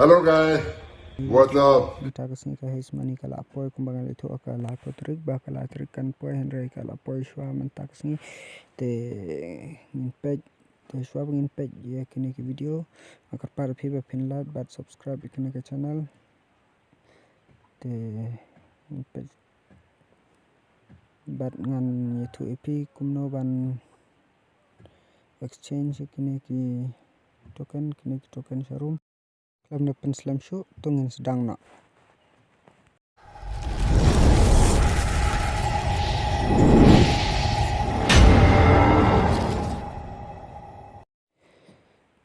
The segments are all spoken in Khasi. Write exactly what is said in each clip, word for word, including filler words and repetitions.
Hello guys, what's up? Mynta ka sngi ka Heist Money ka la poi kumba nga la ïathuh ha ka laiphew tarik ba ka lai tarik kan poi, hynrei ka la poi shuwa mynta ka sngi. Te ngin peit, te shuwa ba ngin peit ïa kine ki video, nga kyrpad ïa phi ba phin like bad subscribe ïa kane ka channel. Te ngin peit bad ngan ïathuh ïa phi kumno ban exchange ïa kine ki token, kine ki token sharum. Khlem da pynslem shuh, to ngin sdang noh.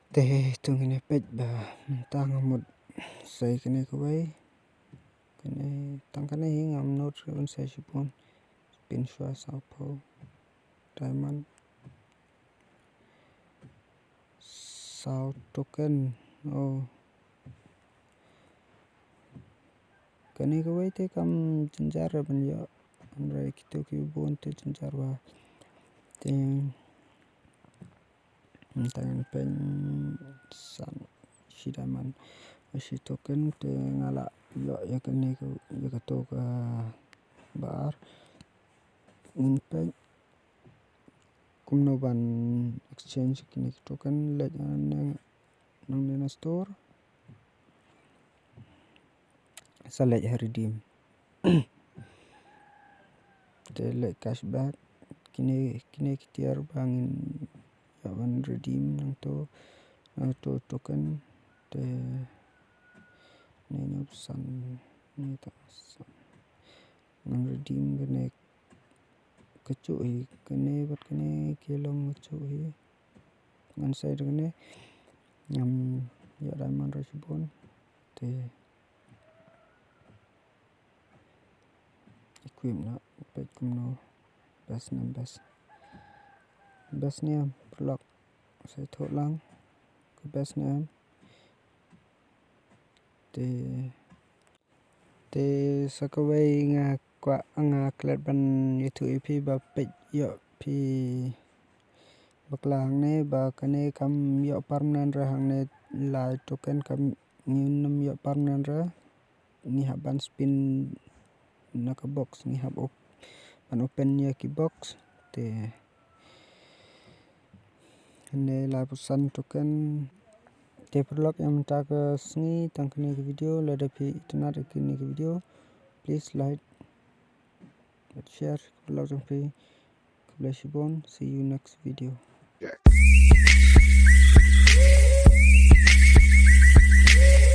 Te to ngin ïa peit ba mynta nga mut sei kane kawei. Kane, tang kane hi ngam nud shuh ban sei shibun. Spin shuwa sawphew diamond. Saw token. Oh. Kane kawei te kam jynjar ban ïoh. Hynrei kito kiba bun te jynjar bha. Te mynta ngan pyn san shi diamond, shi token te nga la ïoh ïa kane ka, ïa kato ka bar. Ngin pyn kumno ban exchange kine ki token, leit nangne na store. Sa leit ha redeem. Te leit cashback, kine, kine ki tiar ba ngin ïa ban redeem nangto, nangto token. Te ne ne san ne ta san. Ngan redeem kane kajuh hi, kane bad kane ki long kajuh hi. Ngan sei da kane ngam ïoh diamond ruh shibun. Te equip noh, peit kumno. Best ne em best. Best ne em, paralok. Sa ïathuh lang ka best ne em. Te, te sa kawei nga kwah, nga klet ban ïathuh ïa phi ba peit ïoh phi bakla hangne ba kane kam ïoh permanent re hangne, lai token kam ngim ïoh permanent re. Ngi hap ban spin na ka box, ngi hap op-, ban open ïa ki box. Te ne laiphew san token. Te paralok, ïa mynta ka sngi tang kane ka video. Lada phi itynnad ïa kane ka video, please like bad share. Paralok jong phi, khublei shibun. See you next video.